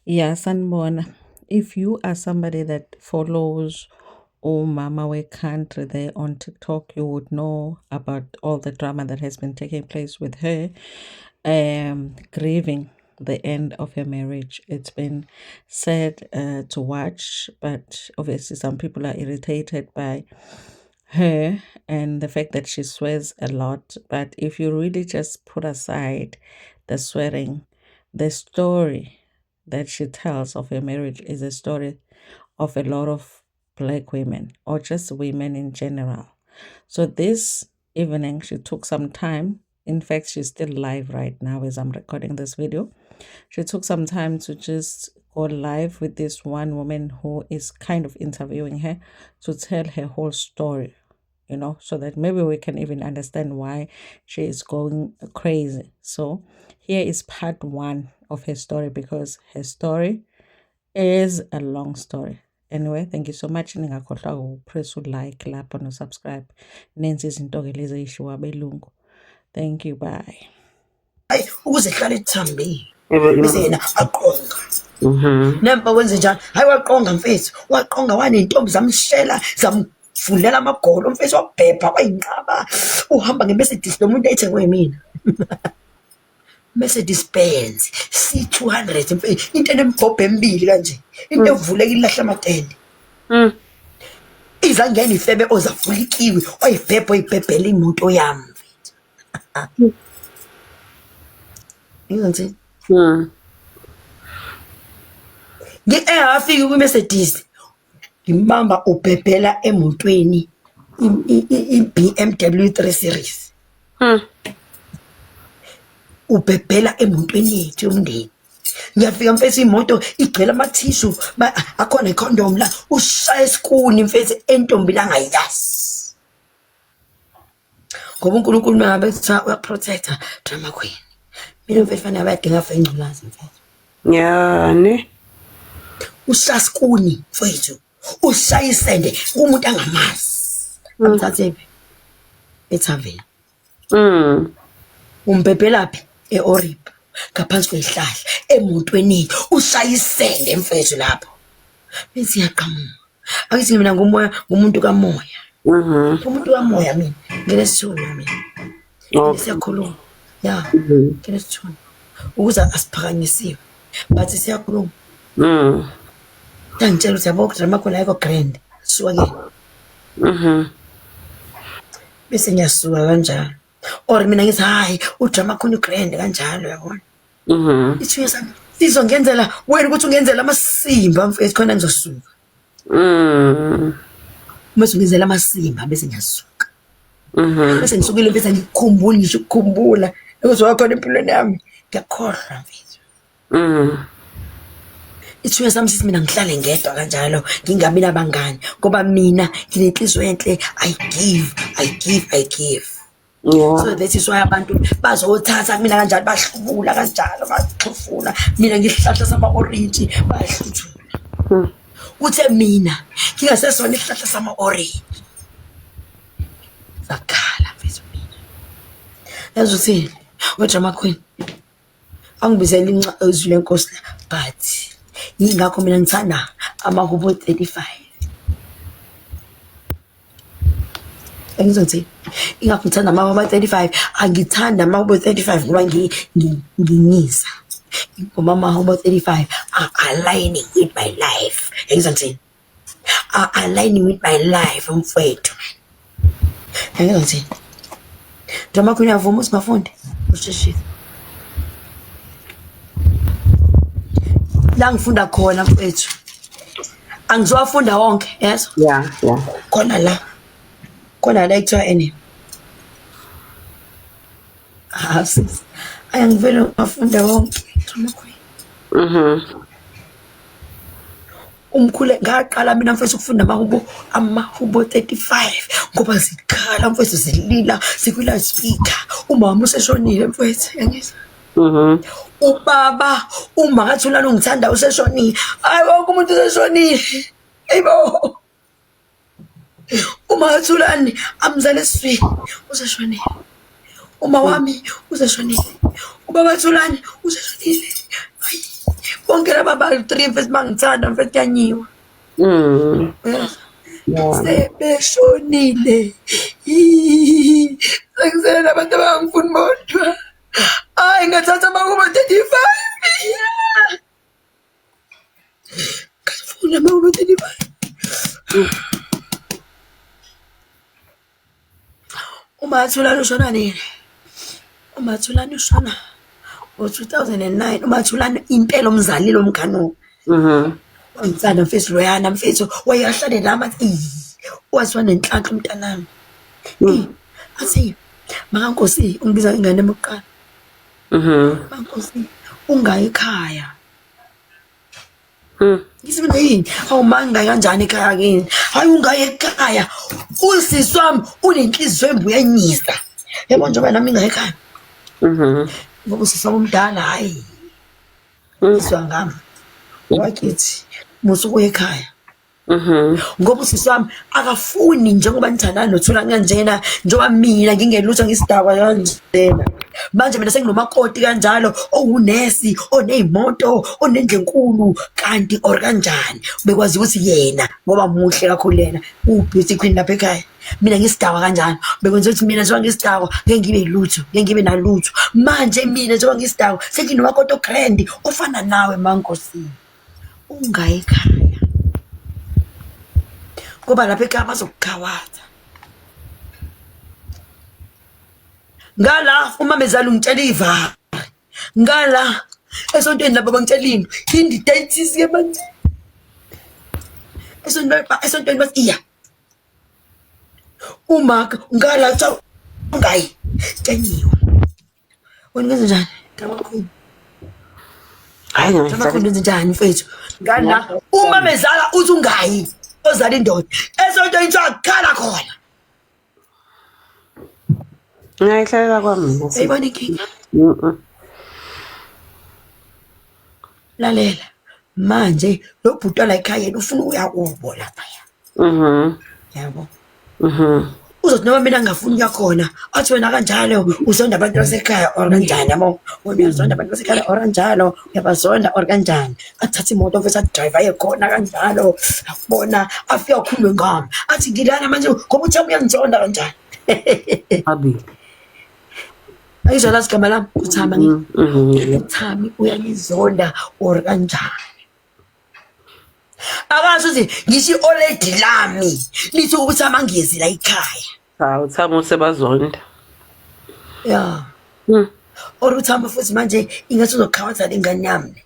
Yeah, sanibona. If you are somebody that follows Umama We Country there on TikTok, you would know about all the drama that has been taking place with her, grieving the end of her marriage. It's been sad to watch, but obviously some people are irritated by her and the fact that she swears a lot. But if you really just put aside the swearing, the story that she tells of her marriage is a story of a lot of black women or just women in general. So this evening, she took some time. In fact, she's still live right now as I'm recording this video. She took some time to just go live with this one woman who is kind of interviewing her to tell her whole story, you know, so that maybe we can even understand why she is going crazy. So here is part one of her story, because her story is a long story. Anyway, thank you so much. Ningakhohlwa ukupress like lapho no subscribe. Nenze izinto ke lezi ey'shiwo abelungu. Thank you, bye. Hayi, ukuze ihlale ithambile bese yena aqonga. Nempa wenze njalo, hayi waqonga mfethu, waqonga waney'ntombi zamshela zamvulela amagolo mfethu, wabhebha wayinqaba, uhamba nge-Mercedes lo muntu ayithengwe yimina. Mercedes Benz C200 mfethu, into enemibhobho emibili kanje, into evuleka ilahla amatende. Izangena ifebe ozavula ikiwi oyibhebha oyibhebhela imoto yami mfethu. Ngizonthini? Engakafiki kwi-Mercedes ngimbamba ubhebhela emotweni i-BMW 3 Series. Ubhebhela emotweni yethu yomndeni. Ngiyafika mfethu imoto igcwele amathishu, akhona ikhondom la, ushaya isikuni mfethu entombi la angayazi. Ngoba uNkulunkulu uma ngabe kuthiwa uyakuprotecta, drama queen. Mina mfethu fanele abayadinga afe ingculazi mfethu. Yani. Ushaya isikuni mfethu, ushaya isende kumuntu angamazi. Amthathephi? Ethaveni. Umbhebhelaphi? E-Orib, ngaphansi kwezihlahla, emotweni, ushaya isende mfethu lapho. Bese iyaqhamuka. Akithi mina ngumoya, ngumuntu kamoya. Umuntu kamoya mina, nginesithunywa mina. Siyakhuluma. Ya, nginesithunywa. Ukuze asiphakanyisiwe. But siyakhuluma. Ngiyangitshela ukuthi yabo drama khona ayikho grand. Suka ke. Bese ngiyasuka kanjalo. Or mina ngithi hayi udrama khona ugrand kanjalo yabona. Ithunya sami sizongenzela wena ukuthi ungenzela amasimba mfethu khona ngizosuka. Uma ungenzela amasimba bese ngiyasuka. Bese ngisukile mfethu angikukhumbuli ngisho ukukhumbula ukuthi wakhona empilweni yami. Ngiyakhohlwa mfethu. Ithunya sami sithi mina ngihlale ngedwa kanjalo ngingabi nabangani ngoba mina nginenhliziyo enhle, I give, I give, I give. So that is why abantu bazothatha kumina kanjalo, bahlubula kanjalo, baxhufula mina ngisihlahla sama-orintshi bayahluthula. Uthe mina ngingasesona isihlahla sama-orintshi. Sakhala mfethu mina. Yazi uthini? We-drama queen. Angibizela izwi lenkosi la, but yingakho mina ngithanda amahubo 35. Engizothi ingakho ngithanda amahubo 35, angithanda amahubo 35 ngoba nginyisa. Ngoba amahubo 35 are aligning with my life. Engizothi are aligning with my life mfethu. Engizothi Drama queen uyavuma ukuthi bafunde usheshile. La ngifunda khona mfethu. Angizowafunda wonke, yes? Yeah, yeah. Khona la. Khona la ekuthiwa ene. Ah sis. Ay angivele ngafunda wonke. Drama queen. Umkhule ngaqala mina mfethu ukufunda amahubo, amahubo 35 ngoba zikhala mfethu zilila zikwila speaker. Umama useshonile mfethu, yangizwa. Ubaba uma ngathulana ungithanda useshonile. Hayi wonke umuntu useshonile. Ayibo. Uma ngathulani amzale esiswini useshonile. Uma wami useshonile. Ubaba Thulani useshonile. Hayi. Bonke Bonke laba bawu-three mfethu bangithanda mfethu kuyanyiwa. Uyezwa? Sebeshonile. Sengisele nabantu abangangifuni bodwa. Hayi ngathatha amakubo 35. Ngifuna amakubo 35. UMathulane ushona nini? UMathulane ushona ngo-2009. UMathulane impela umzalile umngani. Wangithanda mfethu loyana mfethu wayehlale nami athi "Eyi, wathi wanenhlanhla umntanami. Eyi, athi makaNkosi ungibiza ingane yami yokuqala. MakaNkosi ungayi ekhaya. Ngithi mina yini? Hawu ma ngingayi kanjani ekhaya kini? Hayi ungayi ekhaya. Usisi wami unenhliziyo embi uyanyisa. Yabo njengoba nami ngingayi ekhaya. Ngoba usisi wami omdala hhayi. Izwa ngami. Wakithi musa ukuya ekhaya. Ngoba usisi wami akafuni njengoba nithandana noThulani kanjena, njengoba mina ngingelutho ngisidakwa kanjena. Manje mina senginomakoti kanjalo owunesi, oney'moto, onendlu enkulu kanti or kanjani. Bekwazi ukuthi yena ngoba muhle kakhulu yena uwu-beauty queen lapha ekhaya. Mina ngisidakwa kanjalo. Bekwenza ukuthi mina njengoba ngisidakwa ngeke ngibe yilutho, ngeke ngibe nalutho. Manje mina njengoba ngisidakwa senginomakoti o-grand ofana nawe MaNkosi. Ungayi ekhaya. Ngoba lapha ekhaya bazokukhawatha. Ngala umamezala ungitshela ivari. Ngala esontweni lapha bangitshela into. Indidayithisi ke manje. Esontweni esontweni bathi iya. Uma ngala kuthiwa ungayi. Tsheniwe. Wena ngenze njani? Drama queen. Hayi Drama queen wenze njani mfethu? Ngala uma mezala uthi ungayi ozala indoda. Esontweni kuthiwa khala khona. Ngiyayihlalela kwami mina. Uyayibona inkinga? Lalela. Manje lo bhuti wala ekhaya yena ufuna ukuya kubo laphaya. Yabo. Uzothi noma mina ngingafuni ukuya khona, athi wena kanjalo uzonda abantu basekhaya or kanjani yabo. Wena uyazonda abantu basekhaya or kanjalo, uyabazonda or kanjani. Athathe imoto mfethu adrayive aye khona kanjalo. Akubona afike akhulume ngami. Athi ngilana manje ngoba uthi uyangizonda kanjani. Abi. Ayizwa lazi igama lami uThami angithi. UThami uyangizonda or kanjani. Akazi ukuthi ngisho i-oledi lami lithi ukuthi amangezi la ekhaya. Hawu Thami usebazonda. Ya. Or uThami futhi manje ingathi uzokhawatha lengane yami le.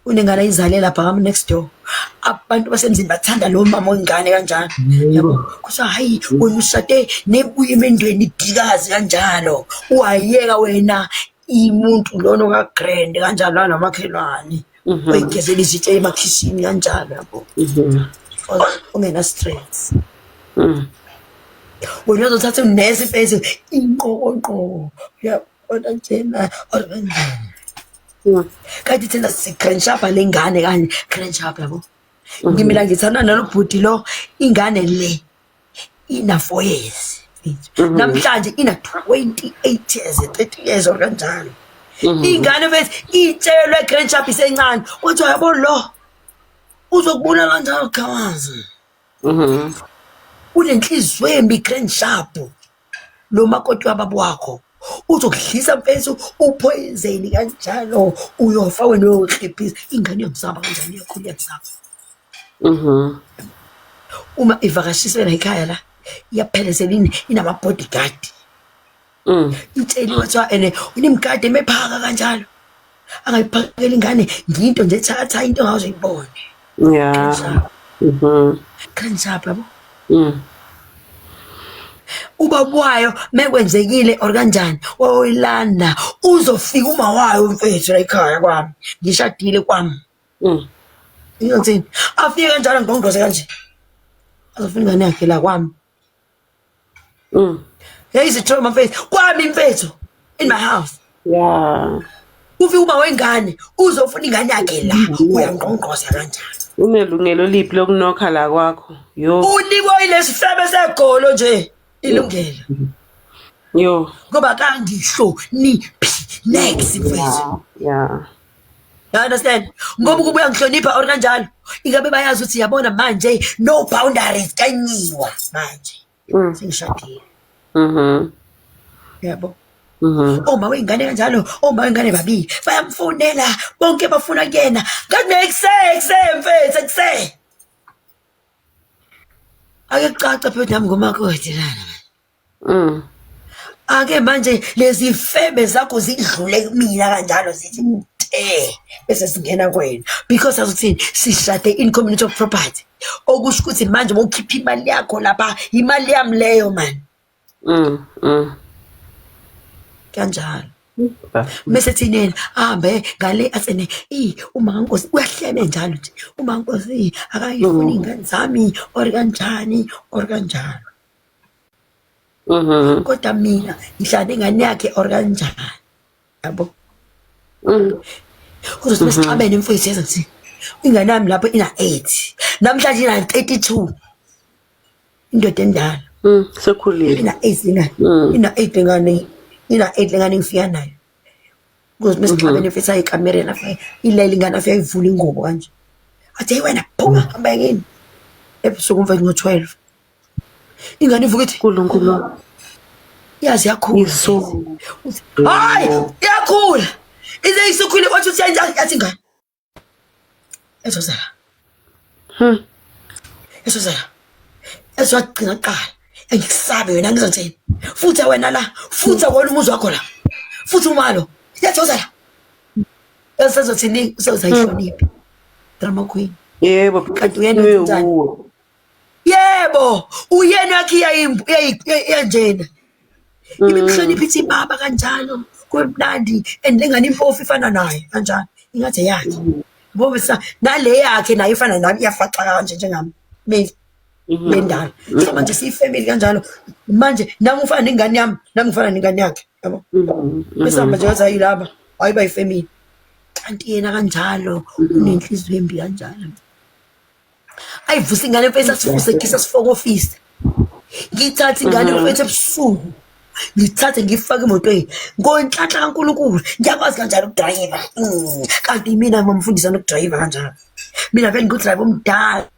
Unengane ayizale lapha ngami next door. Abantu basemzini bathanda lo mama wengane kanjalo. Yabo. Kuthiwa hayi wena ushade nebuye emendweni idikazi kanjalo. Wayeka wena imuntu lona ka-grand kanjalo namakhelwane. Oyigezela izitsha emakhishini kanjalo yabo. Ongena stress. Wena uzothatha unesi mfethu inqokonqoko. Uyabona njena or kanjani. Kanti thina si-grand sharp le ngane kanje grand sharp yabo. Ngimina ngithanda nalo bhuti lo ingane le ina 4 years. Namhlanje ina 28 years, 30 years or kanjalo. Ingane mfethu itshelwe grand sharp isencane. Kuthiwa yabo lo uzokubona kanjalo khawazi. Unenhliziyo embi grand sharp. Lo makoti wababa wakho uzokudlisa mfethu uphoyizeni kanjalo uyofa wena uyokliphisa ingane iyamsaba kanjani iyakhula iyamsaba. Uma ivakashiswe la ekhaya la iyaphelezela inama-bodyguard. Itsheliwe kuthiwa ene unemgadi emephaka kanjalo. Angayiphakela ingane ngento nje thatha into ongaze uyibone. Yeah. Grand sharp yabo. Ubaba wayo mekwenzekile or kanjani wayoyilanda uzofika uma wayo mfethu la ekhaya kwami ngishadile kwami. Ngizothini? Afike kanjalo ngqongqoze kanje. Azofuna ingane yakhe la kwami. Hey izithombe mfethu kwami mfethu in my house. Yeah. Ufika uma wengane uzofuna ingane yakhe la uyangqongqoza kanjalo. Unelungelo liphi lokunokha la kwakho? Yo. Unikwa ilesifebe segolo nje ilungelo. Yo. Ngoba kangihloniphi next mfethu. Yeah. You understand? Ngoba ukuba uyangihlonipha or kanjalo, ingabe bayazi ukuthi yabona manje no boundaries kanyiwa manje. Sengishadile. Yabo. Oma wey'ngane kanjalo, oma wey'ngane babili bayamfonela bonke bafuna kuyena. Ngathi ekuse ekuse mfethu ekuse. Ake kucace phela nami ngumakoti lana. Ake manje lezi febe zakho zidlule kumina kanjalo zithi nte bese singena kwena because azuthini sishade in community of property, okusho ukuthi manje wokhipha imali yakho lapha, imali yami leyo man. Kanjalo bese thinena ahambe ngale athene i uma nkosi uyahlebe njalo nje, uma nkosi akayifuni ingane zami or kanjani or kanjalo. Kodwa mina ngihlala nengane yakhe or kanjani, yabo. Kuzothi mesixabene mfowethu yenza ukuthi ingane yami lapho ina 8 namhlanje ina 32, indoda endala. Sekhulile. Ina 8 ingane. Ina 8 ingane, ina 8 lengane ngifika nayo. Kuzothi mesixabene mfethu ayi ekamereni afike ilele ingane, afike ayivula ingubo kanje athi, hey wena, phuma, hamba yini ebusuku mfethu ngo-12, ingane ivuka ithi Nkulunkulu. Yazi yakhula. Iso. Hayi, iyakhula ize isukhule, wathi uthi yathi ingane ezozala ezozala ezwagcina kuqala, engikusabe wena ngizothini futhi wena la, futhi wona umuzi wakho la, futhi umalo yathi ozala esezothini, usezoyihloniphi drama queen. Yebo. Kanti uyena wenzenjani? Uwe. Yebo, uyena yakhe iyayimbu iyanjena ibimhlonipha ithi baba kanjalo kumnandi, and lengane impofu ifana naye kanjalo, ingathi eyakhe ngoba sa nale yakhe nayo ifana nami, iyafaxa kanje njengami mina lendala. So manje siyifamily kanjalo manje, nami ufana nengane yami, nami ngifana nengane yakhe, yabo. Bese hamba nje ngathi hayi laba hayi bayifamily, kanti yena kanjalo unenhliziyo embi kanjalo. Ayivusa ingane mfethu, asivuse khisa sifake office, ngithathe ingane mfethu ebusuku, ngithathe ngifake emotweni ngonhlanhla kaNkulunkulu ngiyakwazi kanjalo ukudrayiva. Kanti mina mamfundisa nokudrayiva kanjalo, mina vele ngikudrayiva omdala.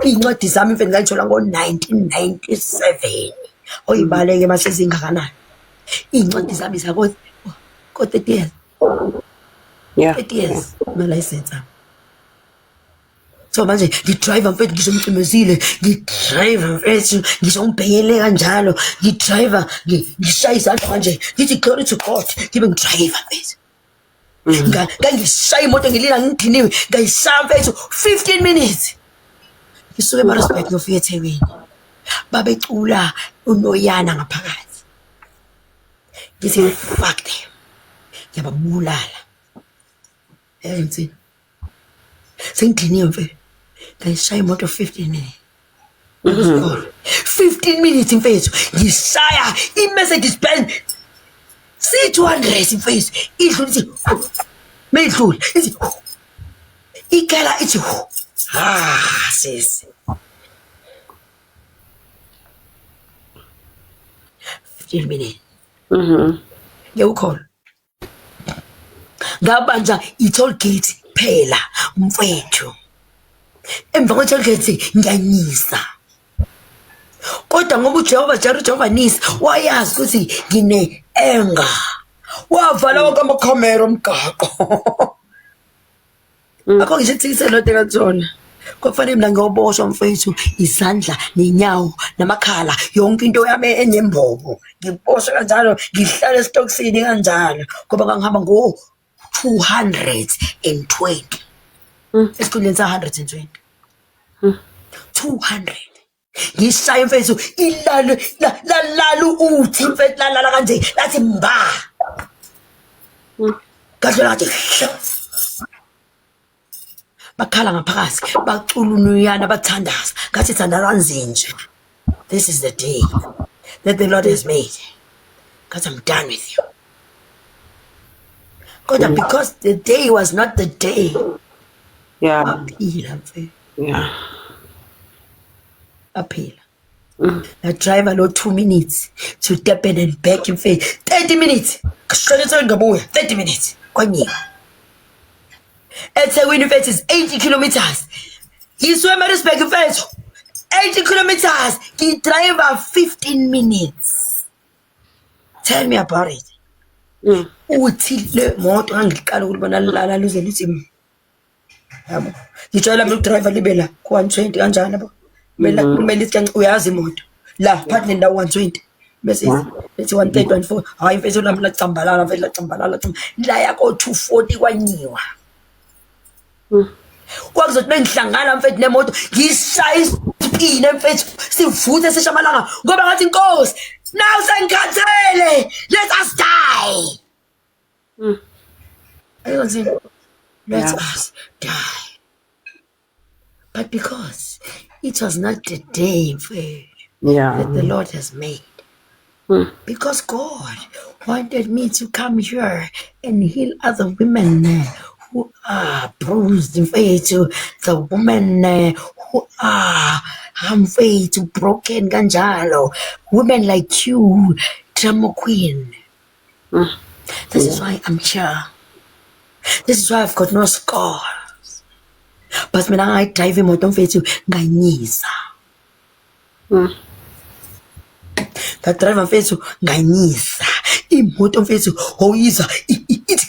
Iy'ncwadi zami mfethu ngayithola ngo-1997, oyibaleke mase zingakanani iy'ncwadi zami zako ko-30 years. 30 years ama-license ami. So manje ngidrayiva mfethu ngisho ngicimezile, ngidrayiva mfethu ngisho ngibhekele kanjalo, ngidrayiva ngishaya izandla kanje ngithi glory to God, ngibe ngidrayiva mfethu. Ngangishaya imoto ngilila ngidiniwe, ngayishaya mfethu 15 minutes ngisuke eMaritzburg ngiyofika eThekwini, babecula unoyana ngaphakathi, ngithi fuck them, ngiyababulala. Yazi ngithini, sengidiniwe mfethu, ngayishaya imoto 15 minutes. Ukusikole 15 minutes mfethu ngishaya i-Mercedes Benz C200 mfethu, idlula ithi meyidlula ithi ikhala ithi ah sisi 15 minutes. Ngiyawukholwa ngabanja i-toll gate phela mfethu, emva kwe-toll gate ngiyanyisa, kodwa ngoba uJehova Jaro uJehova Nisi wayazi ukuthi ngine-anger, wavala wonke amakhamera omgaqo. Akho ngisho ithikithi elodwa engathola, kwakufanele mina ngiyoboshwa mfethu, izandla nenyawo namakhala, yonke into yami enembobo ngiboshwe kanjalo, ngihlale esitokisini kanjalo, ngoba ngangihamba ngo-220 esikhundleni sa-120, 200 ngishaya mfethu, ilalo lalala uthi mfethu lalala kanje lathi mba, ngadlula ngathi hlo, bakhala ngaphakathi bacula unuyana bathandaza, ngathi thandazani zinje, this is the day that the Lord has made, because I'm done with you. Kodwa because the day was not the day, aphila mfethu. Aphila. Ngadrayiva lo 2 minutes to Durban and back mfethu, 30 minutes ngashona ngabuya, 30 minutes. Kwanyiwa. EThekwini mfethu is 80 kilometers. Ngisuke eMaritzburg mfethu. 80 kilometers. Ngidrive 15 minutes. Tell me about it. Uthi le moto ngangiqala ukulibona lilala luze lithi yabo. Ngijwayela mina ukudrive libe la ku 120 kanjani yabo. Kumele kumele ithi kanci uyazi imoto. La phakathi nendawo 120. Bese ithi 130 140. Hayi mfethu lami lacambalala mfethu lacambalala la yako 240 kwanyiwa. Kwakuzothi bengihlangana mfethu nemoto ngishaya isipini mfethu sivuthe sisha amalanga ngoba ngathi inkosi now sengikhathele let us die. Ayonzini let us die. But because it was not the day mfethu that the Lord has made. Because God wanted me to come here and heal other women who are bruised mfethu, the women who are mfethu broken kanjalo, women like you, drama queen. This is why I'm here. This is why I've got no scars. But mina ngayidrayiva imoto mfethu nganyisa. Ngadrayiva mfethu nganyisa. Imoto mfethu oyizwa ithi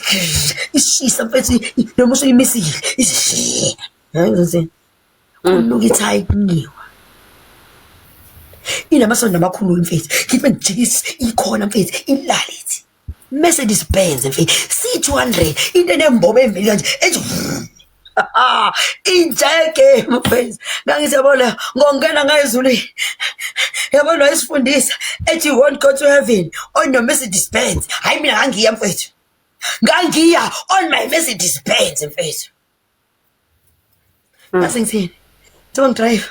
ishisa mfethu noma usuyimisile ithi hayi kunuka ithayi kunyiwa. Inamasondo amakhulu mfethu. Ngithi bengijikisa ikhona mfethu ilale ithi. Mercedes Benz mfethu C200 into enembobo embili kanje ethi injeke mfethu. Ngangithi yabona ngongena ngayezulwini. Yabona wayesifundisa ethi you won't go to heaven on your Mercedes Benz. Hayi mina ngangiya mfethu. Ngangiya on my Mercedes Benz mfethu. Ngase ngithini? Njengoba ngidrive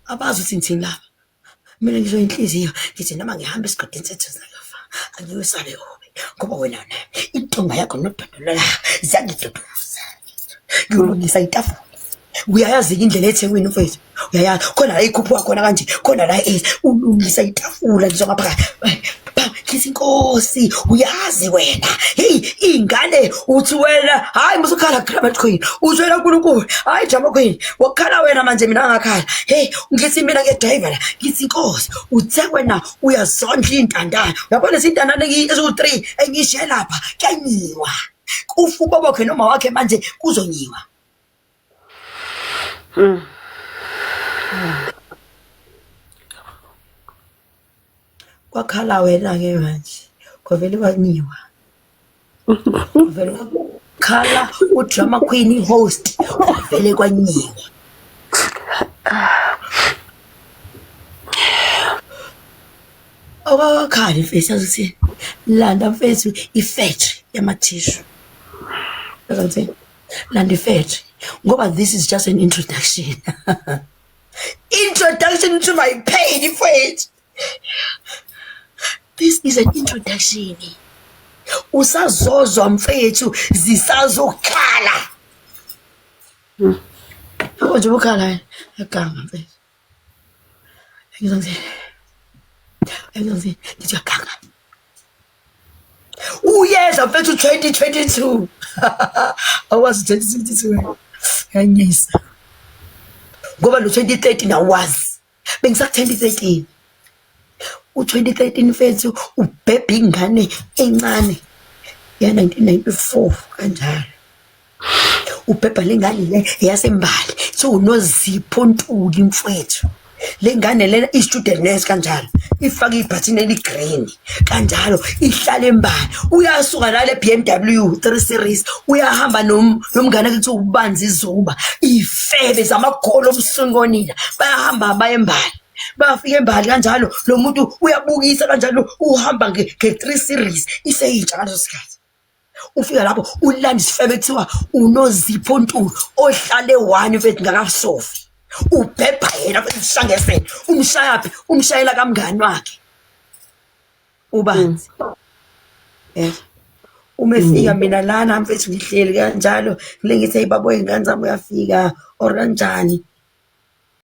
abazi ukuthi ngithini lapha. Mina ngisho inhliziyo ngithi noma ngihamba esigodini sethu zakafa angiwesabe kubi ngoba wena intonga yakho nodondolo ziyangiduduza. Ngiyolungisa itafula. Uyayazi-ke indlela eThekwini mfethu. Uyayazi khona la ikhuphuka khona kanje khona la ulungisa itafula ngisho ngaphakathi. Ngithi inkosi uyazi wena. Hey ingane uthi wena hayi musukhala drama queen. Uthi wena uNkulunkulu hayi drama queen. Wakhala wena manje mina ngakhala. Hey ngithi mina ngiyadrive la. Ngithi inkosi uthe wena uyazondla intandane. Uyabona izintandane eziwu-3 engishiye lapha kuyanyiwa. Kufa ubaba wakhe noma wakhe manje kuzonyiwa. Kwakhala wena-ke manje kwavele kwanyiwa. Kwavele kwakhala udrama queen host kwavele kwanyiwa. Okwakhala mfethu yazi ukuthi landa mfethu ifactory yamathishu. Yazi ukuthi landa ifactory ngoba this is just an introduction. Introduction to my pain mfethu. This is an introduction. Usazozwa mfethu zisazokhala. Yabo nje ukhala eganga mfethu. Ngizongizini. Ngizongizini ngithi uyaganga. Uyeza mfethu 2022. Awazi 2022. Yanyisa. Ngoba lo 2013 awazi. Bengisaku 2013. U2013 mfethu ubhebha ingane encane ya 1994 kanjalo. Ubhebha lengane le eyasembali. So uNozipho Ntuli mfethu. Le ngane lena i-student nurse kanjalo. Ifake ibhathini eli-green kanjalo ihlala embali. Uyasuka nale BMW 3 Series uyahamba nomngane wakhe kuthiwa uBanzi Zuba. Iy'febe zamagolo omsunkonina bayahamba baye embali. Bayafika embali kanjalo lo muntu uyabukisa kanjalo uhamba nge-3 Series iseyintsha ngaleso sikhathi. Ufika lapho ulanda isifebe kuthiwa uNozipho Ntuli ohlale one mfethu ngakasofi. Ubhebha yena mfethu ushangesele. Umshayaphi? Umshayela kamngani wakhe. Ubanzi. Eh. Uma efika mina lana mfethu ngihleli kanjalo ngile ngithi hey babo iy'ngane zami uyafika or kanjani.